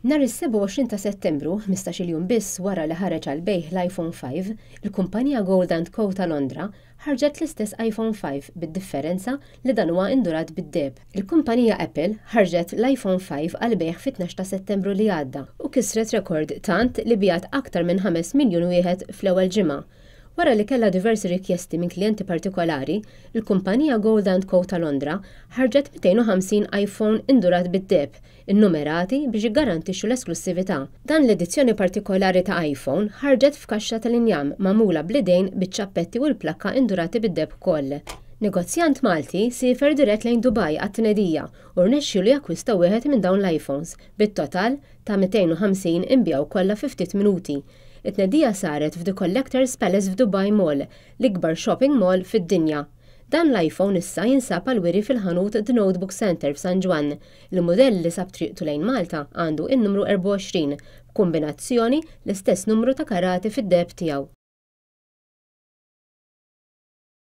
Nhar is-27 ta' Settembru, 15-il jum biss wara li ħareġ għall-bejgħ l-iPhone 5, il-kumpanija Gold and Co ta' Londra ħarġet l-istess iPhone 5 bid-differenza li dan huwa indurat bid-deheb. Il-kumpanija Apple ħarġet l-iPhone 5 għall-bejgħ fit-12 ta' Settembru li għadda u kisret rekord tant li biegħet aktar minn 5 miljun wieħed fl-ewwel ġimgħa. Wara li kellha diversi rikjesti minn klijenti partikolari, il-kumpanija Gold and Co ta' Londra ħarġet 250 iPhone indurat bid-deheb innumerati biex jiggarantixxu l-esklussività. Dan l-edizzjoni partikolari ta' iPhone ħarġet f'kaxxa tal-injam magħmula bl-idejn biċ-ċappetti u l-plakka indurati bid-deheb ukoll. Negozjant Malti siefer dirett lejn Dubai għat-tnedija u rnexxielu jakkwista wieħed minn dawn l-iPhones, bit-total ta' 250 inbiegħu kollha fi ftit minuti. It-tnedija saret f'The Collector's Palace f'Dubai Mall, l-ikbar shopping mall fid-dinja. Dan l-iPhone issa jinsab għall-wiri fil-ħanut The Notebook Centre f'San Ġwann. Il-mudell li sab triqtu lejn Malta għandu n-numru 24, b'kumbinazzjoni l-istess numru ta' karati fid-deheb tiegħu.